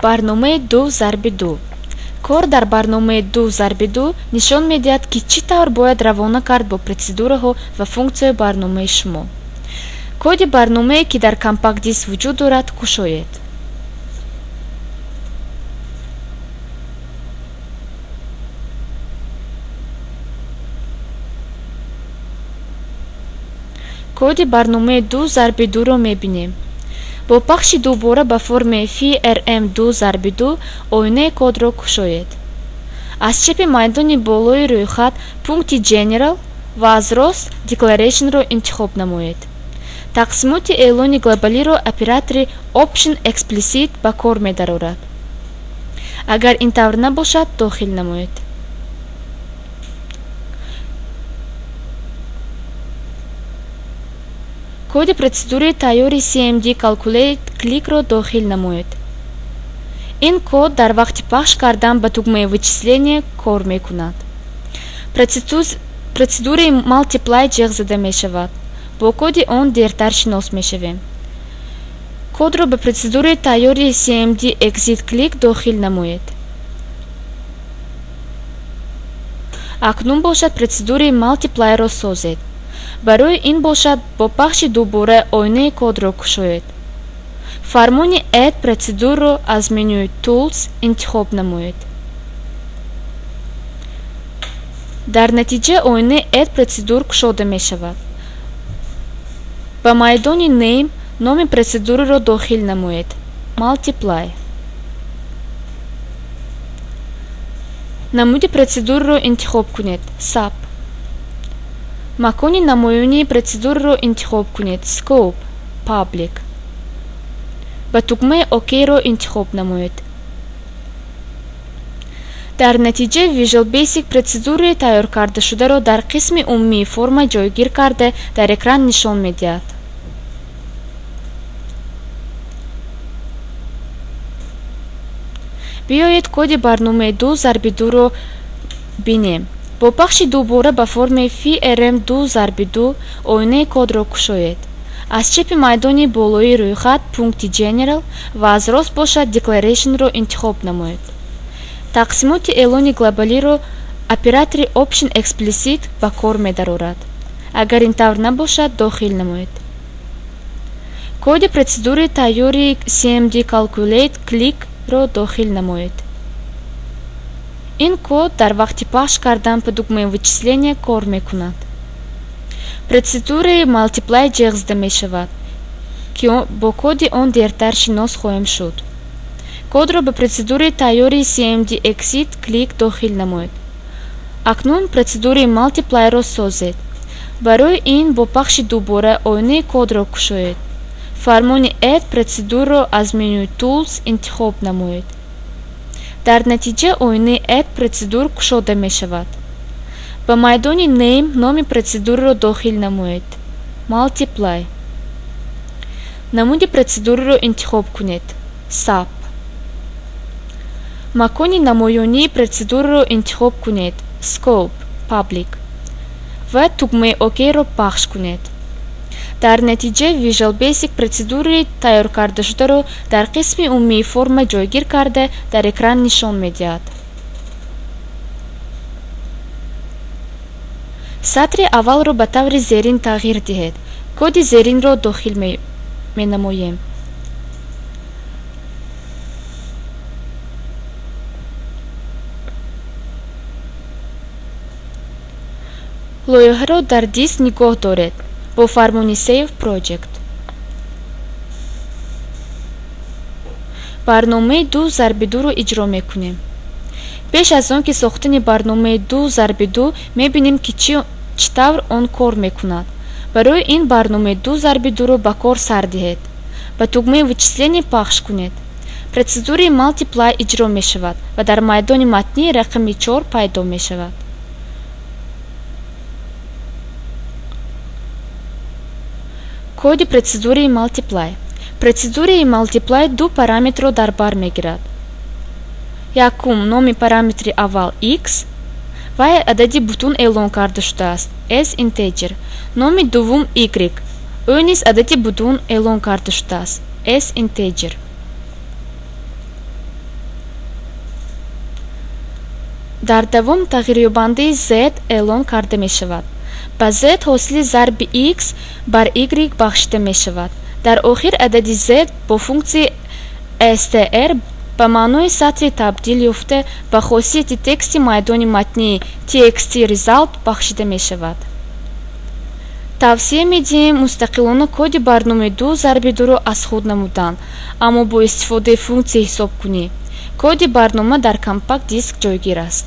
Барномаи ду зарби ду. Кор дар барномаи ду зарби ду нишон медиҳад, ки чӣ тавр бояд равона кард бо протседураҳо ва функсияҳои барномаи шумо. Коди барномае, ки дар компакт-диск вуҷуд дорад, кушоед. Коди барномаи ду зарби дуро мебинем. Бо пахши дубора ба формаи FRM ду зарби ду оинаи кодро кушоед. Аз чапи майдони болои рӯйхат пункти General ва аз рост Declaration-ро интихоб намоед. Тақсимоти эълони глобалиро оператори Option Explicit ба кор медарорад. Агар ин тавр набошад, дохил намоед. Коди протседураи тайёри CMD Calculate Click-ро дохил намоед. Ин код дар вақти пахш кардан ба тугмаи вычисления кор мекунад. Протседураи Multiply ҷеғ зада мешавад. Бо коди он дертар шинос мешавем. Кодро ба протседураи тайёри CMD Exit Click дохил намоед. Акнун бошад, протседураи Multiply-ро созед. Барои ин бошад, бо пахши дубора оинаи кодро кушоед. Фармони Add процедурро аз менюи Tools интихоб намоед. Дар натиҷа оинаи Add процедур кушода мешавад. Ба майдони Name номи протседураро дохил намоед: Multiply. Намуди протседураро интихоб кунед: Sub. Макони намоёнии протседураро интихоб кунед: Scope Public. Ба тугмаи ОК-ро интихоб намоед. Дар натиҷа Visual Basic протседураи тайёркардашударо дар қисми умумии форма ҷойгир карда, дар экран нишон медиҳад. Биёед, коди барномаи ду зарби дуро бинем. Бо пахши дубора ба формаи FRM ду зарби ду оинаи кодро кушоед. Аз чапи майдони болоии рӯйхат пункти General ва аз рост бошад, Declaration-ро интихоб намоед. Тақсимоти эълони глобалиро оператори Option Explicit ба кор медарорад. Агар ин тавр набошад, дохил намоед. Коди протседураи тайёри CMD Calculate Click-ро дохил намоед. Ин код дар вақти пахш кардан ба тугмаи вычисления кор мекунад. Протседураи Multiply ҷеғ зада мешавад, ки бо коди он дертар шинос хоҳем шуд. Кодро ба протседураи тайёри CMD Exit Click дохил намоед. Акнун протседураи Multiply-ро созед. Барои ин бо пахши дубора оинаи кодро кушоед. Фармони Add процедурро аз менюи Tools интихоб намоед. Дар натиҷа оинаи Add процедур кушода мешавад. Ба майдони Name номи протседураро дохил намоед: Multiply. Намуди протседураро интихоб кунед: Sub. Макони намоёнии протседураро интихоб кунед: Scope Public ва тугмаи ОК-ро пахш кунед. Дар натиҷа Visual Basic протседураи тайёркардашударо дар қисми умумии форма ҷойгир карда, дар экран нишон медиҳад. Сатри аввалро ба таври зерин тағйир диҳед. Коди зеринро дохил менамоем. Лоиҳаро дар диск нигоҳ доред бо фармони Save Project. Барномаи ду зарби дуро иҷро мекунем. Пеш аз он ки сохтани барномаи ду зарби ду, мебинем, ки чӣ тавр он кор мекунад. Барои ин барномаи ду зарби дуро ба кор сар диҳед. Ба тугмаи вычисления пахш кунед. Протседураи Multiply иҷро мешавад ва дар майдони матнӣ рақами чор пайдо мешавад. Коди протседураи Multiply. Протседураи Multiply ду параметрро дар бар мегирад. Якум, номи параметри аввал x ва адади бутун эълон карда шудааст, as integer. Номи дуввум y, ӯ низ адади бутун эълон карда шудааст, as integer. Дар давом тағйирёбандаи z эълон карда мешавад. Ба z ҳосили зарби x бар y бахшида мешавад. Дар охир адади z бо функсияи str ба маънои сатри табдил ёфта, ба хосияти тексти майдони матнии txt result бахшида мешавад. Тавсия медиҳем мустақилона коди барномаи ду зарби дуро аз худ намудан, аммо бо истифодаи функсияи ҳисобкунӣ. Коди барнома дар компакт диск ҷойгир аст.